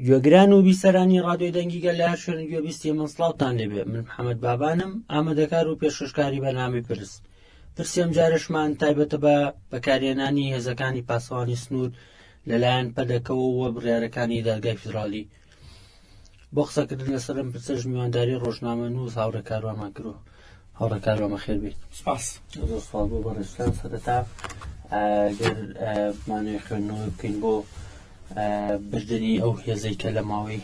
گوێگران و بیسەرانی ڕادیۆی دەنگی گەل لە هەر شوێنێک گوێبیستی من سڵاوتان لێبێ من محەممەد بابانم ئامادەکار و پێشکەشکاری بەرنامەی پرس پرسی ئەمجارەشمان تایبەتە بە بەکارهێنانی هێزەکانی پاسەوانی سنوور لەلایەن پەدەکەوە و بڕیارەکانی دادگای فیدراڵی بۆ قسەکردن لەسەر ئەم پرسەش میوانداری ڕۆژنامە نووس هاوڕێ کاروامان کردووە هاوڕێ کاروا بەخێر بێیت. سپاس. زۆر سپاس بۆ بەڕێزتان. سەرەتا گەر بمانەوێت خوێندنەوەی بکەین بۆ بردنی ئەو هێزەی کە لە ماوەی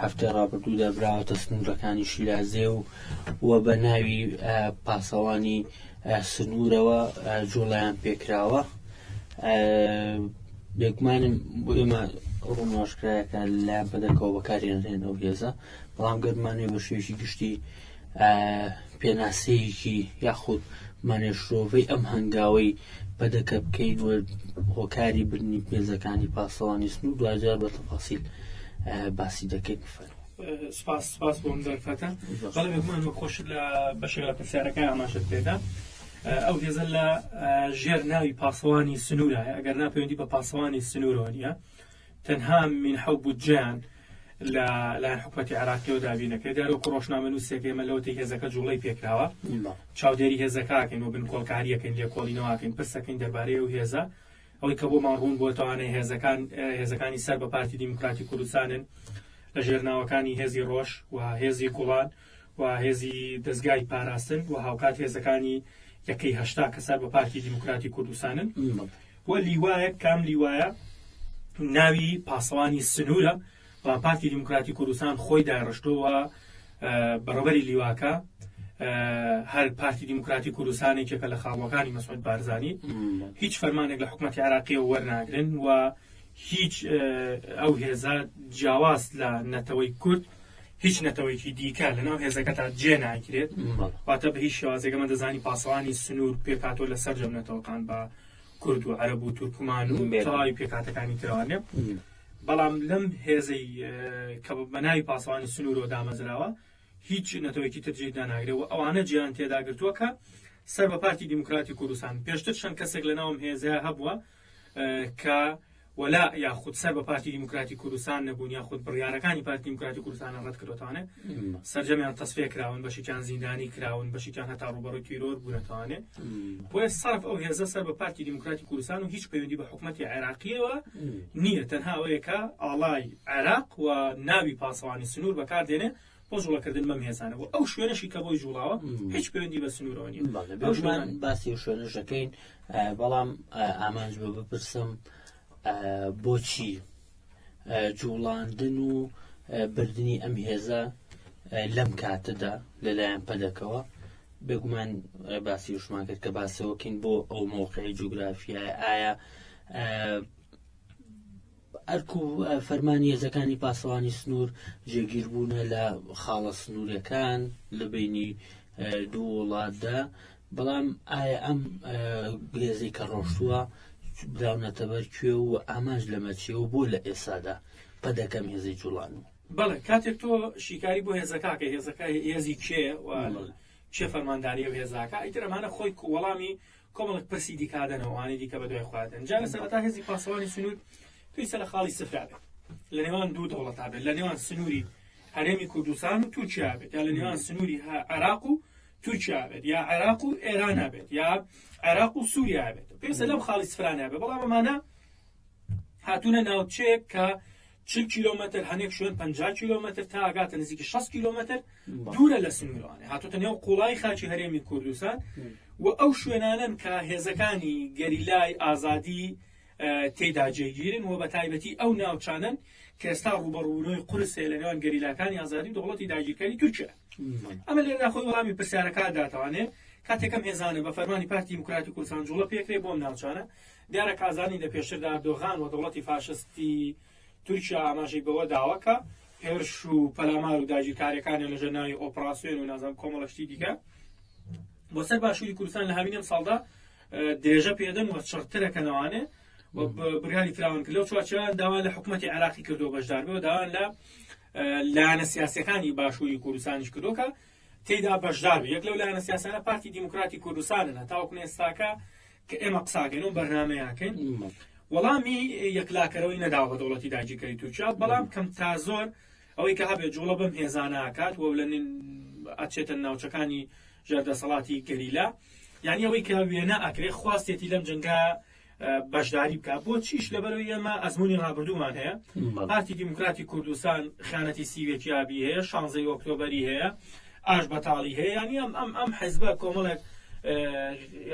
هەفتەی ڕابردوودا براوەتە سنوورەکانی شیلازێ و و بە ناوی پاسەوانی سنوورەوە جوڵیان پێکراوە بێگومانم بۆ ئێمە ڕوونواشکرایەکە لایەن پەدەکەوە بەکارێنرێن ئەو هێزە بەڵام گەرمانێ بە شێوەیەکی گشتی پێناسەیەکی یاخود بمانەوێ شرۆڤەی ئەم هەنگاوەی پەدەکە بکەین و هۆکاری بردنی پێزەکانی پاسەوانی سنوور دواجار بە تەفاسیل باسی دەکەین فەرموو. سپاس سپاس بۆ ئەم دەرفەتە. بەڵێ بێگومان وەک خۆشت لە بەشێک لە پرسیارەکان ئاماژەت پێدا ئەو هێزە لە ژێر ناوی پاسەوانی سنوورە ئەگەر نا پەیوەندی بە پاسەوانی سنوورەوە نییە تەنها مینحە و بودجەیان لە لایەن حکومەتی عێراقیەوە دابین دەکرێت. دیارە وەکو ڕۆژنامەنووسێک ئێمە لەوەتەی هێزەکە جوڵەی پێکراوە چاودێری هێزەکە ئەکەین و بنکۆڵکاریەکەین، لێکۆڵینەوە ئەکەین، پرسەکەین دەربارەی ئەو هێزە. ئەوەی کە بۆمان ڕوون بۆتەوانێ هێزەکان هێزەکانی سەر بە پارتی دیموکراتی کوردستانن لە ژێر ناوەکانی هێزی ڕۆژ و هێزی گوڵان و هێزی دەزگای پاراستن و هاوکات هێزەکانی یەکەی 80 کە سەر بە پارتی دیموکراتی کوردستانن. و لیوایەک کام لیوایە ناوی پاسەوانی سنوورە بەڵام پارتی دیموکراتی کوردستان خۆی دایڕشتووە بەڕێوەبەری لیواکە هەر پارتی دیموکراتی کوردستان یەکێکە لە خاڵەکانی مەسعود بارزانی هیچ فەرمانێک لە حکوومەتی عراقیەوە وەرناگرن و هیچ ئەو هێزە جیاواز لە نەتەوەی کورد هیچ نەتەوەیەکی دیکە لەناو هێزەکەتا جێ ناگرێت واتە بە هیچ شێوازێک ئەمە دەزانی پاسەوانی سنوور پێکهاتووە لە سەرجەم نەتەوەکان بە کورد و عەرەب و تورکمان و تەواوی پێکهاتەکانی ترەوانێ بەڵام لەم هێزەی کە بە ناوی پاسەوانی سنوورەوە دامەزراوە هیچ نەتەوەیەکی تر جێی داناگرێ و ئەوانە جیان تێداگرتووە کە سەر بە پارتی دیموکراتی کوردستان پێشتر چەند کەسێک لە ناوم هێزەیە هەبووە کە وەلاء یاخود سەر بە پارتی دیموکراتی کوردستان نەبوون یاخود بڕیارەکانی پارتی دیموکراتی کوردستانیان ڕەت کردوەتەوانێ سەرجەمیان تەسفیە کراون بەشێکیان زیندانی کراون بەشێکیان هەتا ڕووبەڕووی تیرۆر بوونەتەوانێ بۆیە سەرف ئەو هێزە سەر بە پارتی دیموکراتی کوردستان و هیچ پەیوەندی بە حکومەتی عێراقیەوە نییە تەنها ئەوەیە کە ئاڵای عێراق و ناوی پاسەوانی سنوور بەکاردێنێ بۆ جوڵەکردن بەم هێزانە و ئەو شوێنەشی کە بۆی جوڵاوە هیچ پەیوەندی بە سنوورەوە نییە. بێگومان باسی ئەو شوێنەش دەکەین بەڵام ئامانج بە بپرسم بۆچی جوڵاندن و بردننی ئەم هێزە لەم کاتەدا لەلایەن پەدەکەوە بێگومان باسی وشمان کرد کە باسەوەکەین بۆ ئەو مەوقعی جوگرافیای ئایا ئەرک و فەرمانی هێزەکانی پاسەوانی سنوور جێگیربوونە لە خاڵە سنووریەکان لە بینی دوو وڵاتدا بەڵام ئایا ئەم هێزەی کە ڕۆشتووە براونەتە بەر کوێ و ئامانج لەمە چیە و بۆ لە ئێسادا پەدەکەم هێزەی جوڵان و بەڵێ کاتێک تۆ شیکاری بۆ هێزەکەکە هێزەکە هێزی کێ و کێ فەرمانداری ئەو هێزاکە ئیتر ئەمانە خۆی وەڵامی کۆمەڵێک پرسی دیکە دەنەوە ئەوانەی دیکە بەدوای خۆیان دێن جا لە سەرەتا هێزی پاسەوانی سنوور پێویستە لە خاڵی سفرا بێت لە نێوان دوو دەوڵەتا بێت لە نێوان سنووری هەرێمی کوردستان و تورکیا بێت یا لە نێوان سنووری عێراق و تورکیا بێت یا عێراق و ئێران بێت یا عێراق و سووریا بێت پێویستە لەم خاڵی سفرانە بێت بەڵام ئەمانە هاتوونە ناوچەیەک کە 40 کیلۆمەتر هەنێک شوێن 50 کیلۆمەتر تا ئاگاتە نزیکی 60 کیلۆمەتر دوورە لە سنوورانێ هاتوتە نێو قوڵای خاکی هەرێمی کوردستان و ئەو شوێنانەن کە هێزەکانی گەریلای ئازادی تێدا جێگیرن و بە تایبەتی ئەو ناوچانەن کە ئێستا ڕووبەڕوونەوەی قورس هەیە لە نێوان گەریلاکانی ئازادی و دەوڵەتی داگیرکەری تورکیا. ئەمە لێرەدا خۆی وەڵامی پرسیارەکە داتوانێ کاتێک ئەم هێزانە بە فەرمانی پارتی دیموکراتی کوردستان جوڵە پێکرێ بۆ ئەم ناوچانە دیارە کازانی لە پێشتردا ئەردۆغان و دەوڵەتی فاشستی تورکیا ئاماژەی بەوە داوە کە هێرش و پەلامار و داگیرکاریەکانیان لەژێر ناوی ئۆپراسیۆن و نازانم کۆمەڵە شتی دیکە بۆ سەر باشووری کوردستان لە هاوینی ئەمساڵدا درێژە پێدەن و چڕترەکەنەوانێ و بڕیاری فراوان کرد لەو چوارچێوەیان داوا لە حکوومەتی عێراقی کردو بەشدار بێ و داوایان لە لایەنە سیاسەکانی باشووری کوردستانیش کردو کە تێیدا بەشدار بێ یەک لەو لایەنە سیاسانە پارتی دیموکراتی کوردستانن هەتاوەکو ئێستاکە کە ئێمە قساکەین و بەرنامەیەکەین. وەڵامی یەکلاکەرەوەی نەداوە بە دەوڵەتی داگیرکەری تورکیا، بەڵام کەم تا زۆر ئەوەی کە هەبێت جوڵە بەم هێزانە ئەکات و لە ئەچێتە ناوچەکانی ژێر دەسەڵاتی گەریلا. یعنی ئەوەی کە وێنە ئەکرێ خواستێتی لەم جەنگە بەشداری بکات. بۆ چیش؟ لەبەرەوەی ئێمە ئەزمموی ڕابردوومان هەیە. پارتی دیموکراتی کوردستان خیانەتی سیوێکی ئابی هەیە، 16 ئۆکتۆبەری هەیە، ئاش بەتاڵی هەیە. ینی ئەم ئەم ئەم حزبە کۆمەڵێک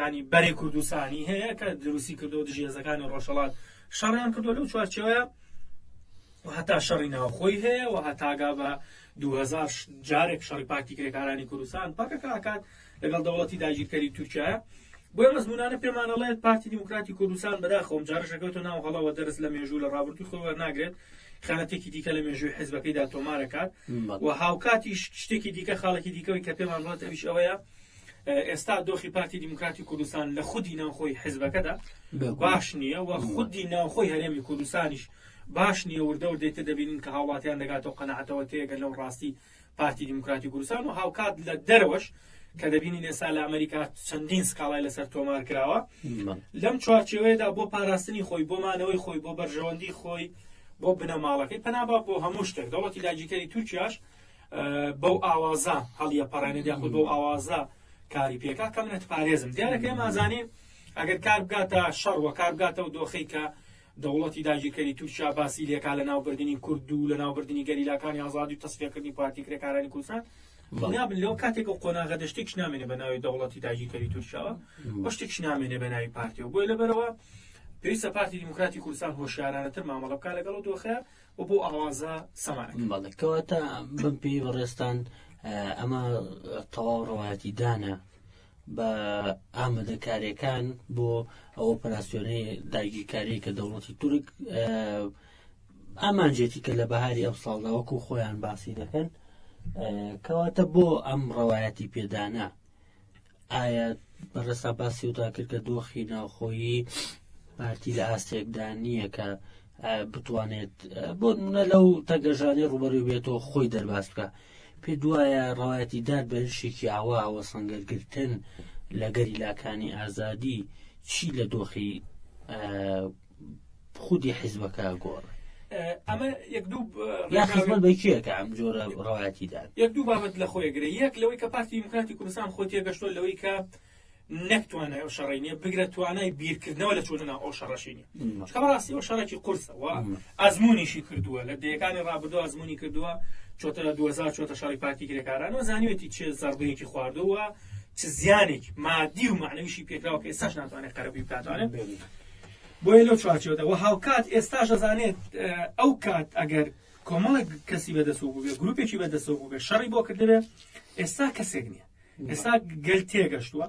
ینی بەرەی کوردستانی هەیە کە دروستی کردو دژی هێزەکانی ڕۆژهەڵات شەڕیان کردو لەو چوارچێوەیە و هەتا شەڕی ناوخۆی هەیە و هەتاگا بە 2000 جارێک شەڕی پارتی کرێکارانی کوردستان پەکەکە ئەکات لەگەڵ دەوڵەتی داگیرکەری تورکیا. بۆیە مەزمونانە پێمانەڵێت پارتی دیموکراتی کوردستان بەداخەوەم جارشەکەوتە ناو هەڵەوە، دەرس لە مێژوو لە ڕابردووی خۆی وەرناگرێت، خیانەتێکی دیکە لە مێژووی حزبەکەیدا تۆمارەکات. و هاوکاتیش شتێکی دیکە، خاڵێکی دیکەوەی کە پێمان بڵێت ئەویش ئەوەیە ئێستا دۆخی پارتی دیموکراتی کوردستان لە خودی ناوخۆی حزبەکەدا باش نییە و خودی ناوخۆی هەرێمی کوردستانیش باش نییە. وردە وردەی تر دەبینین کە هاوڵاتیان دەگاتەوە قەناعەتەوە تێگەن لەو ڕاستی پارتی دیموکراتی کوردستان. و هاوکات لە دەرەوەش کە دەبینین ئێستا لە ئەمریکا چەندین سکاڵای لەسەر تۆمار کراوە. لەم چوارچێوەیەدا بۆ پاراستنی خۆی، بۆ مانەوەی خۆی، بۆ بەرژەوەندی خۆی، بۆ بنەماڵەکەی پەنابا بۆ هەموو شتێک. دەوڵەتی داگیرکەری تورکیاش بەو ئاوازە هەڵیە پەڕێنێت یاخود بەو ئاوازە کاری پێکا کە منەت پارێزم. دیارەکە ئێمە ئازانین ئەگەر کار بگاتە شەڕ و کار بگاتەوە دۆخی کە دەوڵەتی داگیرکەری تورکیا باسی لێکا لە ناوبردنی کورد و لە ناوبردنی گەریلاکانی ئازادی و تەسفیەکردنی پارتی کرێکارانی کوردستان، نابن لەو کاتێک و قۆناغە دەشتێکش نامێنێ بە ناوی دەوڵەتی داگیرکەری تورکیاوە و شتێکش نامێنێ بە ناوی پارتیەوە. بۆیە لەبەرەوە پێویستە پارتی دیموکراتی کوردستان هۆشیارانەتر مامەڵە بکات لەگەڵ ئەو دۆخەیە و بۆ ئاوازە سەمانە. بەڵێ، کەواتە بەم پێی بەڕێزتان ئەمە تەواو ڕەوایەتی دانە بە ئامادەکاریەکان بۆ ئەو ئۆپەراسیۆنەی داگیرکاری کە دەوڵەتی تورک ئامانجێتی کە لە بەهاری ئەم ساڵدا وەکو خۆیان باسی دەکەن. کەواتە بۆ ئەم ڕەوایەتی پێدانە؟ ئایا بەڕێسا باسی وتا کرد کە دۆخی ناوخۆیی پارتی لە ئاستێکدا نییە کە بتوانێت بۆ نمونە لەو تەنگەژانەی ڕوبەروی بێتەوە خۆی دەرباز بکە، پێ دوایە ڕەوایەتی دار بە هێرشێکی ئاواوە سەنگەرگرتن لە گەریلاکانی ئازادی چی لە دۆخی خودی حیزبەکە گۆڕ؟ ئەمە یەک دوو یا خزمەت بە کێکە ئەم جۆرە ڕەوایەتی دار؟ یەک دوو بابەت لە خۆی گرێ. یەک لەوەی کە پارتی دیموکراتی کوردستان خۆی تێگەشتووە لەوەی کە نەک توانای ئەو شەڕەی نییە، بگرە توانای بیرکردنەوە لە چوونە ناو ئەو شەڕەشی نییە. چونکە بەڕاستی ئەو شەڕێکی قورسە و ئەزموونیشی کردووە لە دەیەکانی ڕابردوو، ئەزموونی کردووە، چۆتە 2000 چۆتە شەڕی پارتی کرێکاران و زانیوێتی چ زەربەیەکی خواردووە، چ زیانێک مادی و معنەویشی پێکراوە کە ئێستاش ناتوانێت قەرەبووی بکاتوانێت. بۆیە لەو چوارچێوەدا و هاوکات ئێستاش دەزانێت ئەو کات ئەگەر کۆمەڵێک کەسی بەدەستەوە بووبێ، گروپێکی بەدەستەوە بووبێ، شەڕی بۆ کردبێ، ئێستا کەسێک نییە. ئێستا گەل تێگەشتووە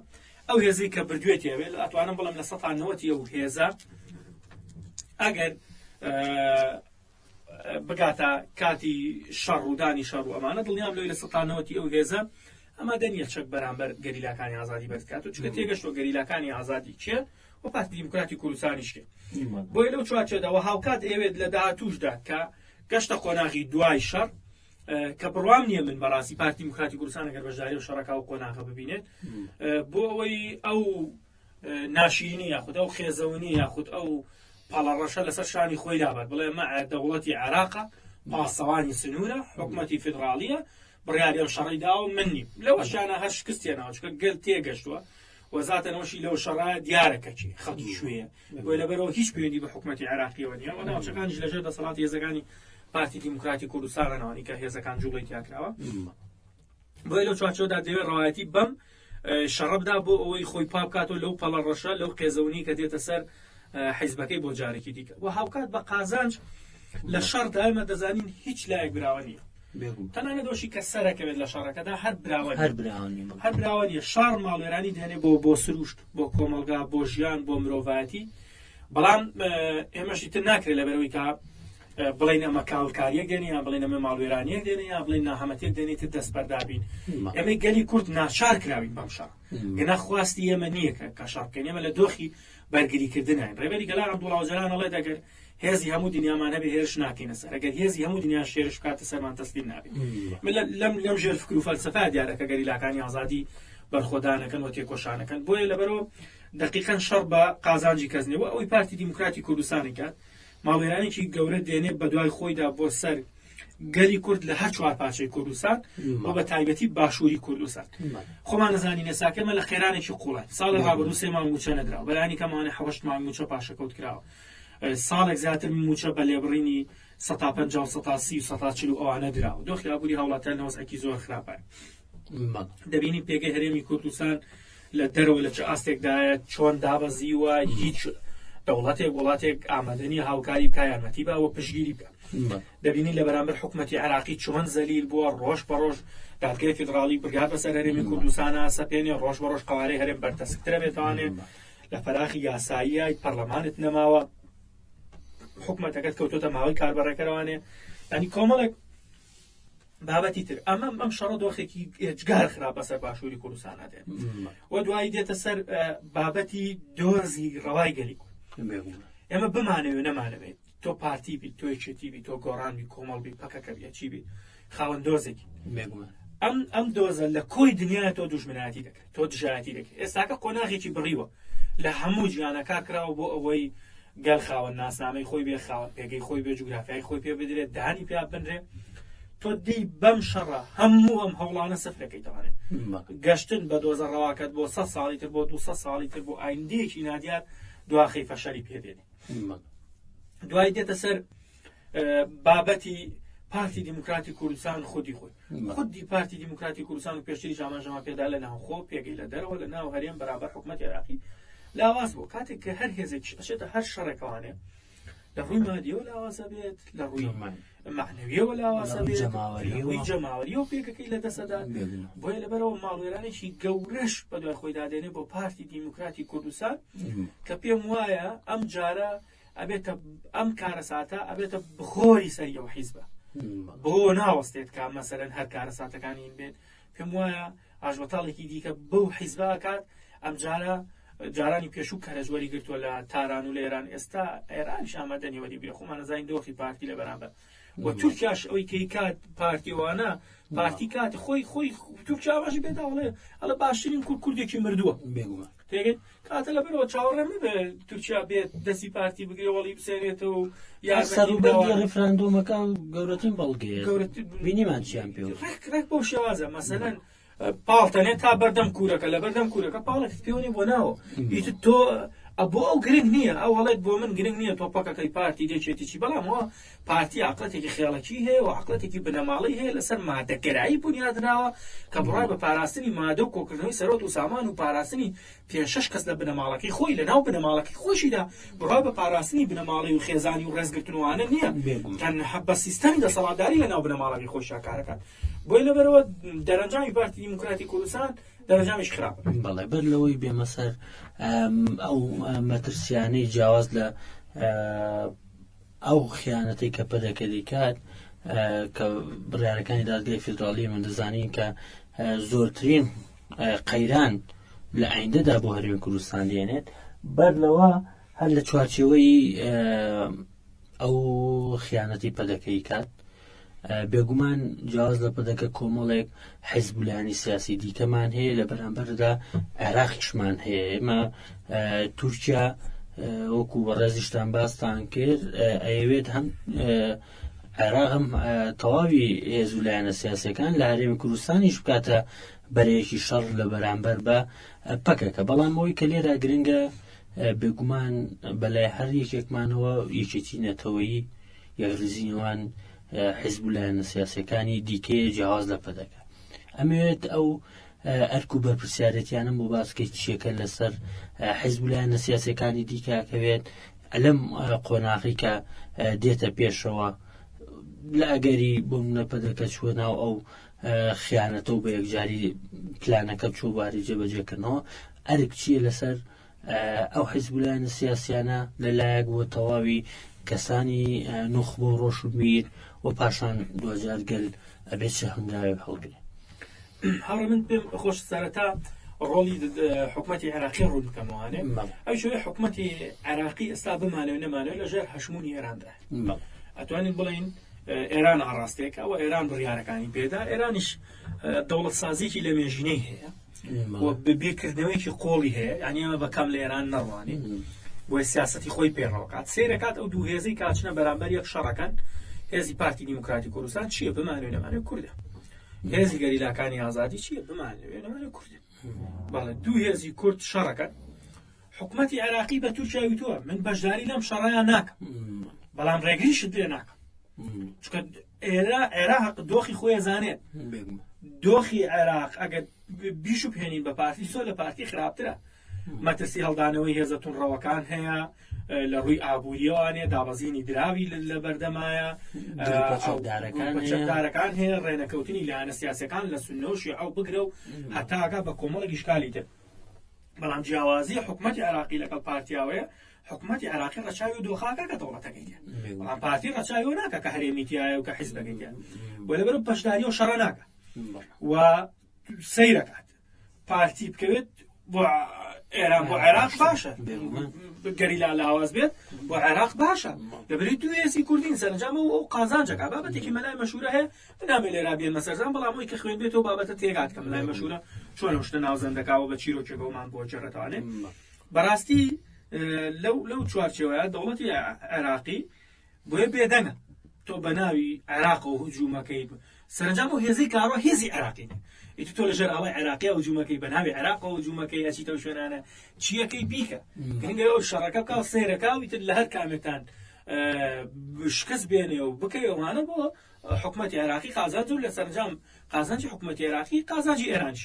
ئەو هێزەی کە بردوێتی ئەوێ، ئەتوانم بڵێم 90% ئەو هێزە ئەگەر بگاتە کاتی شەڕ ڕوودانی شەڕ و ئەمانە، دڵنیام لەوەی 90% ئەو هێزە ئەمادە نییە چەک بەرامبەر گەریلاکانی ئازادی بەرز کات و چونکە تێگەشتووە گەریلاکانی ئازادی کێ و پارتی دیموکراتی کوردستانیش کێ. بۆیە لەو چوارچێوەدا و هاوکات ئەوێت لە داهاتووشدا کە گەشتە قۆناغی دوای شەڕ، کە بڕوام نییە من بەڕاستی پارتی دیموکراتی کوردستان ئەگەر بەشداری و شەڕەکە و قۆناغە ببینێت، بۆ ئەوەی ئەو ناشیرینی یاخود ئەو خێزەونی یاخود ئەو پەڵەڕەشە لەسەر شانی خۆی لابات، بڵێ مە دەوڵەتی عێراقە، پاسەوانی سنوورە، حکومەتی فیدراڵیە بڕیاری ئەم شەڕی داوە، من نیم. لەوەشیانە هەر شکستێنەوە، چونکە گەل تێگەشتووە وەزاتەنەوەشی لەو شەڕە دیارە کەچی خەڵکی کوێیە. بۆیە لەبەرەوە هیچ پەیوەندی بە حکومەتی عێراقیەوە نییە و ناوچەکانیش لەژێر دەسەڵاتی هێزەکانی پارتی دیموکراتی کوردستانەوەنی کە هێزەکان جوڵەی تیاکراوە. بۆیە لەو چوارچێوەدا دەیەوێت ڕەوایەتی بەم شەڕە بدا بۆ ئەوەی خۆی پاک بکاتەوە لەو پەڵە ڕەشە، لەو قێزەونی کە دێتە سەر حیزبەکەی بۆ جارێکی دیکە. و هاوکات بە قازانج لە شەڕدا ئێمە دەزانین هیچ لایەک براوە نییە، تەنانەت ئەوشی کە سەرەکەوێت لە شەڕەکەدا هەر براوە هەر براوە نییە، هەر براوە نییە. شەڕ ماڵوێرانی دێنێ بۆ سروشت، بۆ کۆمەڵگا، بۆ ژیان، بۆ مرۆڤایەتی. بەڵام ئێمەشی تر ناکرێت لەبەرەوەی کە بڵین ئەمە کاولکاریەک دێنێ یان بڵین ئەمە ماڵوێرانیەک دێنێ یان بڵین ناهەمەتێک دێنێ تر دەستبەردابین. ئێمەی گەلی کورد ناچار کراوین بەم شەڕ، گەنا خواستی ئێمە نییە کە شەڕ بکەین. ئێمە لە دۆخی بەرگریکردنین. ڕێبەری گەلان عەبدوڵا ئۆجالان ئەڵێت ئەگەر هێزی هەموو دنیامان هەبێ هێرش ناکەینە سەر ئەگەر هێزی هەموو دنیا هێرش بکاتە سەرمان تەسلیم نابین من لەم لەم ژێر فکر و فەلسەفە دیارە کە گەریلاکانی ئازادی بەرخۆدانەکەن و تێکۆشانەکەن بۆیە لەبەرەوە دقیقا شەڕ بە قازانجی کەس نییە و ئەوەی پارتی دیموکراتی کوردستانی کات ماڵوێرانێکی گەورە دێنێ بەدوای خۆیدا بۆ سەر گەلی کورد لە هەر چوار پارچەی کوردستان و بە تایبەتی باشووری کوردستان خۆمان نەزانین ئێستاکەمە لە قەیرانێکی قوڵە ساڵی ڕابردوو سێ مانگ مووچە نەدراوە بەلانی کەمانە حەوت مانگ مووچە پاشەکەوت کراوە ساڵێک زیاتر مووچە بە لێبڕینی 150 و 130 و 140 و ئەوانە دراوە دۆخی ئابووری هاوڵاتیان لە وەزعێکی زۆر خراپە دەبینی پێگەی هەرێمی کوردستان لە دەرەوە لە چ ئاستێکدایە چۆن دابەزیوە هیچ دەوڵەتێک وڵاتێک ئامادە نییە هاوکاری بکە یارمەتی با و پشگیری بکە دەبینی لە بەرامبەر حکوومەتی عراقی چۆن زەلیل بووە ڕۆژ بە ڕۆژ دادگای فیدراڵی بڕیار بەسەر هەرێمی کوردستانە سەپێنێ ڕۆژ بە ڕۆژ قوارەی هەرێم بەرتەسکترە بێتوانێ لە فەراخی یاساییە پەرلەمانت نەماوە حکومەتەکەت کەوتۆتە ماوەی کاربەڕێکەرەوانێ ینی کۆمەڵێک بابەتی تر ئەمە ئەم شەڕە دۆخێکی ئێجگار خراپ بەسەر باشووری کوردستانە دێت و دوایی دێتە سەر بابەتی دۆزی ڕەوای گەلی کورد ئێمە بمانەوێ نەمانەوێت تۆ پارتی بی تۆ یەکێتی بی تۆ گۆڕان بی کۆمەڵ بی پەکەکە بی چی بی خاوەن دۆزێکی ئەم ئەم دۆزە لە کۆی دنیا تۆ دوژمنایەتی دەکرێت تۆ دژایەتی دەکرێت ئێستاکە قۆناغێکی بڕیوە لە هەموو جیانە کار کراوە بۆ ئەوەی گەل خاوەن ناسنامەی خۆی بێ خاوەن پێگەی خۆی بێ جوگرافیای خۆی پێ بدرێت دانی پیا بنرێ تۆ دی بەم شەڕە هەموو ئەم هەوڵانە سفرەکەیتوانێت گەشتن بە دۆزە ڕەواکەت بۆ 100 ساڵی تر بۆ 200 ساڵی تر بۆ ئایندەیەکی نادیار دواخی فەشەلی پێدێنێ دوای دێتە سەر بابەتی پارتی دیموکراتی کوردستان خودی خۆی خودی پارتی دیموکراتی کوردستان و پێشتری ئاماژەمان پێدا لە ناوخۆ پێگەی لە دەرەوە لە ناو هەرێم بەرامبەر حکوومەت عێراقی لاواز بوو کاتێک کە هەر هێزێکیش ئەچێتە هەر شەڕێکەوانێ لە ڕووی مادیەوە لاوازە بێت لە ڕووی معنەویەوە لاوازە بێت جەماوەریەوە جەماوەریەوە پێگەکەی لە دەسەدا بۆیە لەبەرەوە ماڵوێرانێکی گەورەش بە دوای خۆی دادێنێ بۆ پارتی دیموکراتی کوردستان کە پێم وایە ئەم جارە ئەبێتە ئەم کارەساتە ئەبێتە بخۆری سەری ئەو حیزبە بۆ ناوەستێت کە مەسەرەن هەر کارەساتەکانی بێت پێم وایە ئاشبەتاڵێکی دیکە بەو حیزبە ئەکات ئەمجارە جارانی پێشوو کەرەج وەری گرتووە لە تاران و لە ئێران ئێستا ئێرانیش ئامادە نیە وەری بگرێ خۆمان ئەزانین دۆخی پارتی لە بەرامبەر و تورکیاش ئەوەی کەی کات پارتیوانە پارتی کات خۆی خۆی تورکیا ئاماژی پێدا ئەڵێ ئەڵێ باشترین کورد کوردێکی مردووە بێگومان تێگەی کاتە لەبەرەوە چاوەڕێ مەبێ تورکیا بێت دەستی پارتی بگرێ وەڵی بسێنێتەوە و یارمەتی ڕیفراندۆمەکە گەورەترین بەڵگەیە بینیمان چیان پێ ڕێک ڕێک بەو شێوازە مەسەلەن پاڵتەنێ تا بەردەم کوورەکە لە بەردەم کوورەکە پاڵێکت پێوەنی بۆ ناوە ئیتر تۆ بۆ ئەو گرنگ نییە ئەو هەڵێت بۆ من گرنگ نییە تۆ پەکەکەی پارتی دێکێتی چی بەڵام ئەوە پارتی عقلەتێکی خێڵەکی هەیە و عقلەتێکی بنەماڵەی هەیە لەسەر مادەگەرایی بنیادناوە کە بڕای بە پاراستنی مادە و کۆکردنەوەی سەرۆت و سامان و پاراستنی پێنج شەش کەس لە بنەماڵەکەی خۆی لە ناو بنەماڵەکەی خۆشیدا بڕای بە پاراستنی بنەماڵەی و خێزانی و ڕێزگرتنوانە نییە تەنها بە سیستەمی دەسەڵاتداری لە ناو بنەماڵەکەی خۆشیا کارەکات بۆیە لەبەرەوە دەرەنجامی پارتی دیموکراتی کوردستان دەرەنجامیش خراپە. بەڵێ بەر لەوەی بێمە سەر ئەو مەترسیانەی جیاواز لە ئەو خیانەتەی کە پەدەکە دەیکات کە بڕیارەکانی دادگای فیدراڵی من دەزانین کە زۆرترین قەیران لە ئایندەدا بۆ هەرێمی کوردستان دێنێت بەر لەوە هەر لە چوارچێوەی ئەو خیانەتی پەدەکەی کات بێگومان جیاواز لە پەدەکە کۆمەڵێک حیزب و لایەنی سیاسی دیکەمان هەیە لە بەرامبەردا عێراقیشمان هەیە ئێمە تورکیا وەکو بەڕێزیشتان باستان کرد ئەیەوێت هەم عێراق هەم تەواوی هێز و لایەنە سیاسەکان لە هەرێمی کوردستانیش بکاتە بەرەیەکی شەڕ لە بەرامبەر بە پەکەکە بەڵام ئەوەی کە لێرە گرنگە بێگومان بەلای هەر یەکێکمانەوە یەکێتی نەتەوەیی یەکڕیزی نێوان حیزب و لایەنە سیاسەکانی دیکەیە جیاواز لە پەدەکە ئەمەوێت ئەو ئەرک و بەرپرسیارەتیانم بۆ باسکەی چیەکە لەسەر حیزب و لایەنە سیاسەکانی دیکەکەوێت ئەلم قۆناغی کە دێتە پێشەوە لە ئەگەری بۆ منە پەدەکە چووە ناو ئەو خیانەتە و بە یەکجاری پلانەکە چوو باری جێبەجێکردنەوە ئەرک چییە لەسەر ئەو حیزب و لایەنە سیاسیانە لە لایەک بۆ تەواوی کەسانی نوخبە و ڕۆشنبیر و پاشان دواجار گەل ئەبێت چ هەنگاوێک هەڵگرێ؟ هاوڕێ من پێم خۆش سەرەتا ڕۆڵی حکومەتی عێراقی ڕوون بکەمەوانێ ئەو شوێ حکومەتی عێراقی ئێستا بمانەوە نەمانەوە لە ژێر هەشمونی ئێراندا ئەتوانین بڵین ئێران ئاڕاستێک ئەوە ئێران بڕیارەکانی پێدا ئێرانیش دەوڵەت سازێکی لە مێژینەی هەیە بیرکردنەوەیەکی قۆڵی هەیە یعنی ئەمە بە کەم لە ئێران نەڕوانین بۆیە سیاستی خۆی پێڕەوەکات سیرەکات ئەو دوو هێزەی کاچنە بەرامبەر یەک شەڕەکەن هێزی پارتی دیموکراتی کوردستان چییە بمانوێ نەمانێ کوردە هێزی گەریلاکانی ئازادی چییە بمانەوێ نەمانێ کوردە بەڵێ دوو هێزی کورد شەڕەکەن حکوومەتی عێراقی بە تورکیا وتووە من بەشداری لەم شەڕیان ناکەم بەڵام ڕێگریشت لێ ناکەم چونکە ئێرە عێراق دۆخی خۆی زانێت دۆخی عێراق ئەگەر بیش و پێنین بە پارتی زۆر لە پارتی خراپترە مەترسی هەڵدانەوەی هێزە تونڕەوەکان هەیە لە ڕووی ئابووریەوانێ دابەزینی دراوی لە بەردەمایە چەکدارەکان هەیە ڕێنەکەوتنی لایەنە سیاسەکان لە سنە و شیعە و بگرە و هەتاگا بە کۆمەڵێک ئیشکالی تر بەڵام جیاوازی حکومەتی عێراقی لەگەڵ پارتیاوەیە حکومەتی عێراقی ڕەچاوی دۆخاکە کە دەوڵەتەکەی تیا بەڵام پارتی ڕەچاوی ناکە کە هەرێمی تایە و کە حیزبەکەی تیا بۆ لەبەر بەشداری و شەڕە ناکە و سەیرەکات پارتی بکەوێت بۆ ئێران بۆ عێراق باشە گەریلا لاواز بێت بۆ عێراق باشە لەبری دوو هێزی کوردین سەرنجام و ئەو قازانجەکە بابەتێکی مەلای مەشورە هەیە نامێ لێرا بێنمە سەرزان بەڵام ئەوی کە خوێندبێتەوە بابەتە تێگات کە مەلای مەشورە چۆن ئەو شتە ناوزەند دەکاوە بە چیرۆکێکەوەمان بۆ جێڕێتوانێ بەڕاستی لەو لەو چوارچێوەیە دەوڵەتی عێراقی بۆیە بێدەنگە تۆ بە ناوی عێراقەوە هجوومەکەی سەرنجام و هێزی کارۆ هێزی عێراقی ئیتر تۆ لەژێر ئاڵای عێراقی هجوومەکەی بە ناوی عێراقەوە هجوومەکەی ئەچیتەوە شوێنانە چیەکەی بیکە گرنگە ئەو شەڕەکە بکە و سەیرەکە و ئیتر لە هەر کامێتان شکست بێنێ و بکەوێ بۆ حکومەتی عێراقی قازانج و لە سەرنجام قازانجی حکومەتی عێراقی قازانجی ئێرانیش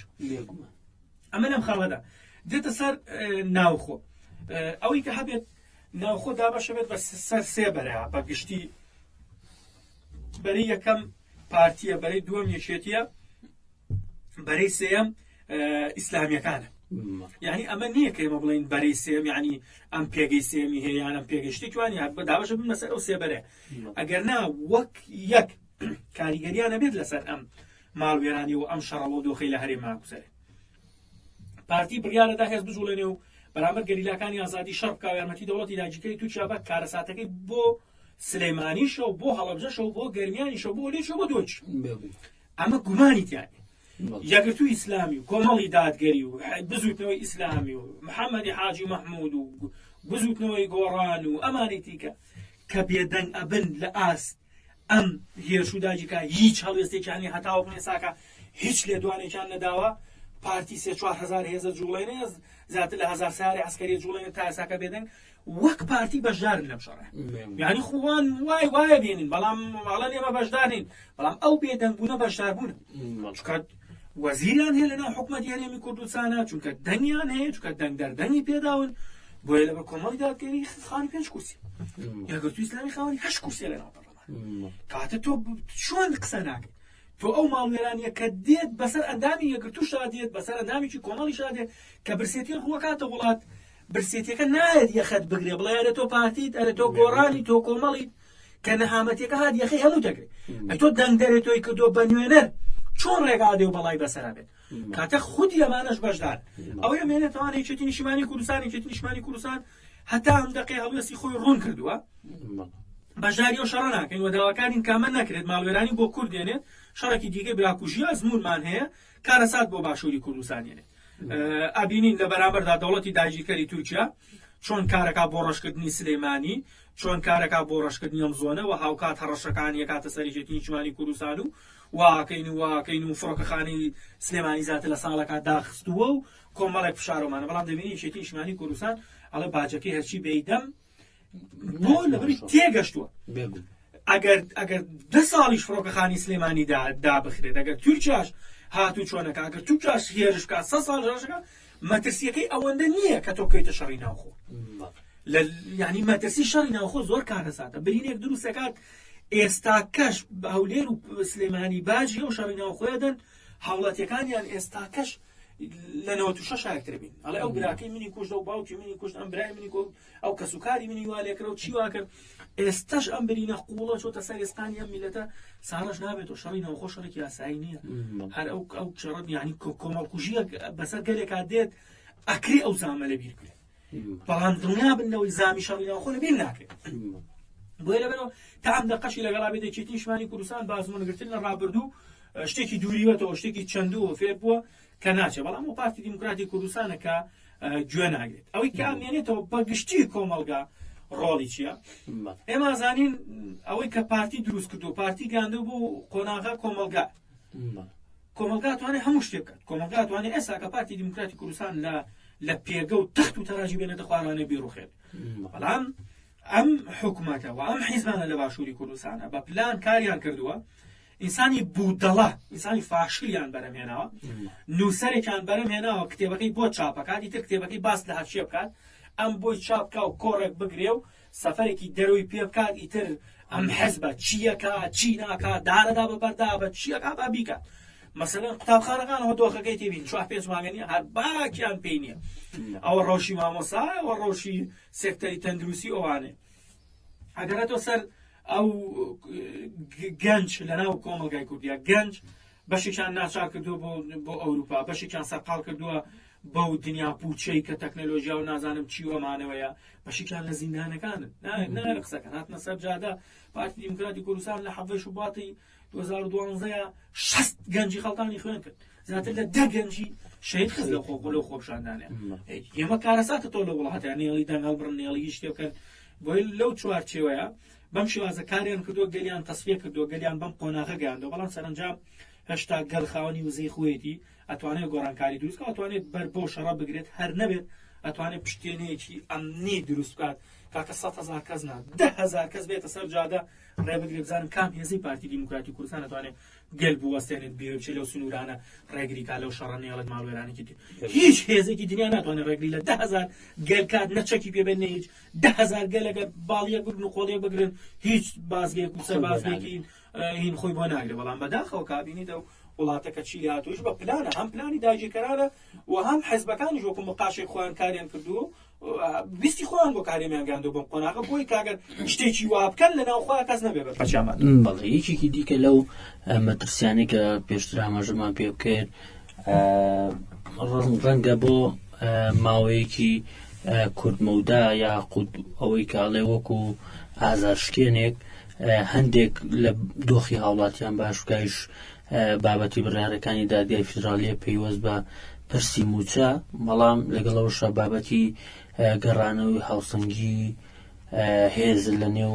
ئەمە لەم خاڵەدا دێتە سەر ناوخۆ ئەوەی کە هەبێت ناوخۆ دابەشە بێت بە سەر سێ بەرە بە گشتی بەری یەکەم پارتیە بەری دووەم یەکێتیە بەرەی سێیەم ئیسلامیەکانە یعنی ئەمە نییە کە ئێمە بڵین بەرەی سێم یعنی ئەم پێگەی سێمی هەیە یان ئەم پێگەی شتێکی وان یا دابەشە بن لەسەر ئەو سێبەرە ئەگەر نا وەک یەک کاریگەریانە بێت لەسەر ئەم ماڵوێرانی و ئەم شەڕەوە دۆخی لە هەرێما گوزەرێ پارتی بڕیارەدا هێز بجوڵێنێ و بەرامبەر گەریلاکانی ئازادی شەڕ بکا و یارمەتی دەوڵەتی داگیرکەری تورکیا بە کارەساتەکەی بۆ سلێمانیشە و بۆ هەڵەبجەشە و بۆ گەرمیانیشە و بۆ لێشە بۆ دۆچ ئەمە گومانی تیا نیە. یەکگرتووی ئیسلامی و کۆمەڵی دادگەری و بزووتنەوەی ئیسلامی و محەممەدی حاجی مەحموود و بزووتنەوەی گۆڕان و ئەمانی تیکە کە بێدەنگ ئەبن لە ئاست ئەم هێرش و داگیرکە هیچ هەڵوێستێکیان نیە هەتاوەکو ئێستاکە هیچ لێدوانێکیان نەداوە پارتی سێ 4000 هێزە جوڵێنێ زیاتر لە هزار ساری عسکەری جوڵێنێ تا ئێستاکە بێدەنگ وەک پارتی بەشدارن لەم شەڕە یعنی خوان وای وایە بێنین بەڵام ئەڵێن ئێمە بەشدار نین بەڵام ئەو بێدەنگ بوونە بەشدار بوون چونکە وەزیریان هەیە لەناو حکومەتی هەرێمی کوردستانە چونکە دەنگیان هەیە چونکە دەنگدەر دەنگی پێداون بۆیە لەبەر کۆمەڵی دادگەری خاوەنی پێنج کورسی یەکگرتووی ئیسلامی خاوەنی هەشت کورسیە لەناو پەرلەمان کاتە تۆ چۆن قسە ناکەیت تۆ ئەو ماڵوێرانیە کە دێت بەسەر ئەندامی یەکگرتووشا دێت بەسەر ئەندامێکی کۆمەڵیشا دێت کە برسێتی ڕووەکاتە وڵات برسێتیەکە نایەت یەخەت بگرێ بڵێ ئەرێ تۆ پارتیت ئەرێ تۆ گۆڕانی تۆ کۆمەڵیت کە نەهامەتیەکە هات یەخەی هەموو دەگرێ ئەی تۆ دەنگدەرێ تۆی کردو بە نوێنەر چۆن ڕێگا دێ و بەڵای بەسەرا بێت کاتە خودی ئەمانەش بەشدار ئەوەی ئەمێنێتەوە یەکێتی نیشتمانی کوردستان یەکێتی نیشتمانی کوردستان هەتا ئەم دەقەی هەڵوێستی خۆی ڕوون کردووە بەشداری ئەو شەڕە ناکەین و داواکارین کامە نەکرێت ماڵوێرانی بۆ کورد دێنێت شەڕێکی دیکەی براکوژی ئەزموونمان هەیە کارەسات بۆ باشووری کوردستان دێنێت ئەبینین لە بەرامبەردا دەوڵەتی داگیرکەری تورکیا چۆن کارەکە بۆ ڕەشکردنی سلێمانی چۆن کارەکە بۆ ڕەشکردنی ئەم زۆنە و هاوکات هەڕەشەکانی یەکاتە سەر یەکێتی نیشتمانی کوردستان و واکەین و واکەین و فڕۆکەخانەی سلێمانی زیاتر لە ساڵەکە داخستووە و کۆمەڵێک فشارۆمانە بەڵام دەبینی یەکێتی نیشتمانی کوردستان ئەڵێ باجەکەی هەرچی بەیدەم بۆ لەبەری تێگەشتووە ئەگەر ئەگەر دە ساڵیش فڕۆکەخانی سلێمانی دابخرێت ئەگەر تورکیاش هاتوو چۆنەکە ئەگەر تورکیاش هێرش بکات سە ساڵ هێرشەکە مەترسیەکەی ئەوەندە نییە کە تۆ بکەویتە شەڕی ناوخۆ لە یعنی مەترسی شەڕی ناوخۆ زۆر کارەساتە برینێک دروستەکات ئێستاکەش هەولێر و سلێمانی باجی ئەو شەڕی ناوخۆیە دەن هاوڵاتیەکانیان ئێستاکەش لە 96 یەکتر بین ئەڵێ ئەو براکەی منی کوشت ئەو باوکی منی کوشت ئەم برای منی کوشت ئەو کەسوکاری منی وا لێکرا و چی وا کرد ئێستاش ئەم برینە قوڵە چۆتە سەر ئێسقانی ئەم میلەتە ساڕەش نابێت و شەڕی ناوخۆ شەڕێکی یاسایی نییە هەر ئەو ئەو شەڕە یعنی کۆمەڵکوژیەک بەسەر گەلێکا دێت ئەکرێ ئەو زامە لەبیر کرێت بەڵام دڵنیا بن لەوەی زامی شەڕی ناوخۆ لەبیر ناکرێت بۆیە لەبەرەوە تا ئەم دەقەشی لەگەڵا بێت یەکێتی نیشتمانی کوردستان بازمونگرتن لە ڕابردوو شتێکی دووریوەتەوە شتێکی چەندووە فێر بووە کە ناچێت بەڵام ئەو پارتی دیموکراتی کوردستانە کە گوێ ناگرێت ئەوەی کە ئەمێنێتەوە بە گشتی کۆمەڵگا ڕۆڵی چییە ئێمە زانین ئەوەی کە پارتی دروست کردو پارتی گەاندو بۆ قۆناغا کۆمەڵگا کۆمەڵگا توانێت هەموو شتێک بکات کۆمەڵگا توانێت ئێستا کە پارتی دیموکراتی کوردستان لە لە پێگە و تەخت و تەراجی بێنێتە خوارانە بیڕوخێت بەڵام ئەم حکومەتە و ئەم حیزبانە لە باشووری کوردستانە بە پلان کاریان کردووە ئینسانی بودەڵە ئینسانی فاشلیان بەرەم هێناوە نووسەرێکیان بەرەم هێناوە کتێبەکەی بۆ چاپەکات ئیتر کتێبەکەی باس لە هەرچیە بکات ئەم بۆی چاپکا و کۆڕێک بگرێ و سەفەرێکی دەرەوەی پێ بکات ئیتر ئەم حزبە چیەکە چی ناکا دارەدا بە بەردا بە چیەکە با بیکات مەسەلەن قوتابخانەکانەوە دۆخەکەی تێبین چوار پێنج مانگە نیە هەر باکیان پێی نییە ئەوە ڕەوشی مامۆسا ئەوە ڕەوشی سێکتەری تەندروستی ئەوانێ ئەگەرێتەوە سەر ئەو گەنج لەناو کۆمەڵگای کوردیا گەنج بەشێکیان ناچار کردووە بۆ بۆ ئەوروپا بەشێکیان سەرقاڵ کردووە بەو دنیا پوچەی کە تەکنەلۆژیا و نازانم چی وەمانەوەیە بەشێکیان لە زیندانەکانن نایە قسەکەن هاتنە سەر جادە پارتی دیموکراتی کوردستان لە حەڤەی شوباتی 2012 شەست گەنجی خەڵتانی خوێن کرد زیاتر لە دە گەنجی شەهید خست لە خۆ لەو خۆپیشاندانە ئێمە کارەساتە تۆ لە وڵاتیان نێڵی دەنگ هەڵبڕن نێڵی هیچ شتێ بکەن بۆی لەو چوارچێوەیە بەم شێوازە کاریان کردووە گەلیان تەسفیە کردووە گەلیان بەم قۆناغە گەیاندووە بەڵام سەرەنجام هێشتا گەل خاوەنی وزەی خۆیەتی ئەتوانێت گۆڕانکاری دروست بکات ئەتوانێت بەر بەو شەڕە بگرێت هەر نەبێت ئەتوانێت پشتێنەیەکی ئەمنی دروست بکات کاکە 100 هەزار کەس نا 10 هەزار کەس بێتە سەر جادە ڕێ بگرێت بزانن کام هێزی پارتی دیموکراتی کوردستان ئەتوانێت گەل بوەستێنێت بێ بچێت لەو سنوورانە ڕێگری کا لەو شەڕە نێڵێت ماڵوێرانێکی تر هیچ هێزێکی دنیا ناتوانێت ڕێگری لە 10 هەزار گەل کات نە چەکی پێ بێت نە هیچ 10 هەزار گەل ئەگەر باڵیەک بگرن و قۆڵیەک بگرن هیچ بازگەیەک و سەربازگەیەکی هین خۆی بۆ ناگرێ بەڵام بەداخەوە کابینیت ئەو وڵاتەکە چی لێهاتوویش بە پلانە هەم پلانی داگیرکەرانە و هەم حزبەکانیش وەکو مقاشێک خۆیان کاریان کردووە ویستی خۆیان بۆ کارێمیان گەاندو بەم قۆناغە بۆی کاگەر شتێکی وا بکەن لە ناو خۆیان کەس نەبێ بە پەچامان. بەڵێ یەکێکی دیکە لەو مەترسیانەی کە پێشتر ئاماژەمان پێ بکرد ڕەنگە بۆ ماوەیەکی کورتمەودا یاخود ئەوەی کە ئەڵێ وەکو ئازارشکێنێک هەندێک لە دۆخی هاوڵاتیان باش بکایش بابەتی بڕیارەکانی دادگای فیدراالیە پەیوەست بە پرسی موچە بەڵام لەگەڵەوەشە بابەتی گەڕانەوەی هاوسەنگی هێز لە نێو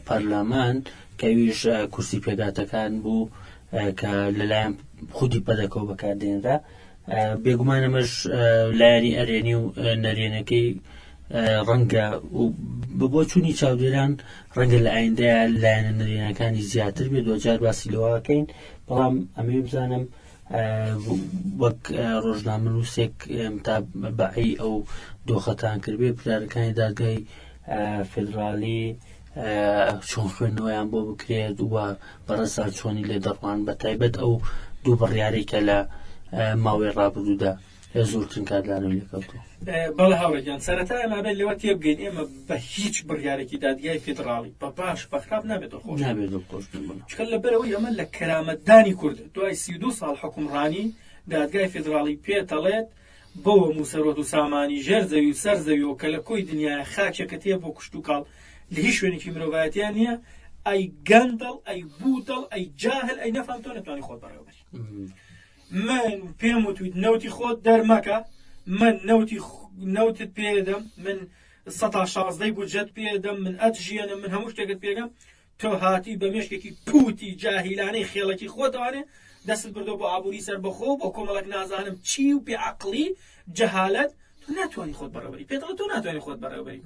پەرلەمان کەویش کورسی پێگاتەکان بوو کە لەلایەن خودی پەدەکەەوە بەکاردێنرا بێگومان ئەمەش لایەنی ئەرێنی و نەرێنەکەی ڕەنگە بە بۆچوونی چاودێران ڕەنگە لە ئایندەیە لایەنە نەرێنەکانی زیاتر بێت دوجار باسی لەوەکەین بەڵام ئەمێ بزانم وەک ڕۆژنامەنووسێک تا بەعی ئەو دۆخەتان کردبێ پرارەکانی دادگای فدرالی چۆن خوێندنەوەیان بۆ بکرێت و بەڕێزتان چۆنی لێ دەڕوان بە تایبەت ئەو دوو بڕیارەی کە لە ماوەی ڕابردوودا زۆرترین کاردانەوەی لێکەوتووە. بەڵێ هاوڕێ گیان سەرەتا ئێمە ئەبێت لەوە تێبگەین ئێمە بە هیچ بڕیارێکی دادگای فیدڕاڵی بە باش بە خراپ نابێت دڵخۆش نابێت دڵخۆش بین بەڵێ. چونکە لەبەرئەوەی ئەمە لە کەرامەتدانی کوردە دوای 32 ساڵ حوکمڕانی دادگای فیدڕاڵی پێتەڵێت بەو هەموو سەروەت و سامانی ژێر زەوی و سەر زەویەوە کە لە کۆی دنیایە خاکێکت هەیە بۆ کشتوکاڵ لە هیچ شوێنێکی مرۆڤایەتیا نییە ئەی گەندەڵ ئەی بوودەڵ ئەی جاهل ئەی نەفام تۆ نەتوانی خۆت بەڕێوەبەری من پێم وتویت نەوتی خۆت دەرمەکە من نەوتی نەوتت پێدەم من سەتا شازدەی بودجەت پێدەم من ئەتژیێنم من هەموو شتێکت پێگەم تۆ هاتی بە مێشکێکی پوتی جاهیلانەی خێڵەکی خۆتەوانێ دەستت بردوە بۆ ئابوری سەربەخۆ و بۆ کۆمەڵێک نازانم چی و بێ عەقڵی جەهالەت تۆ ناتوانی خۆت بەڕێوەبەری پێت دەڵێ تۆ ناتوانی خۆت بەڕێوەبەری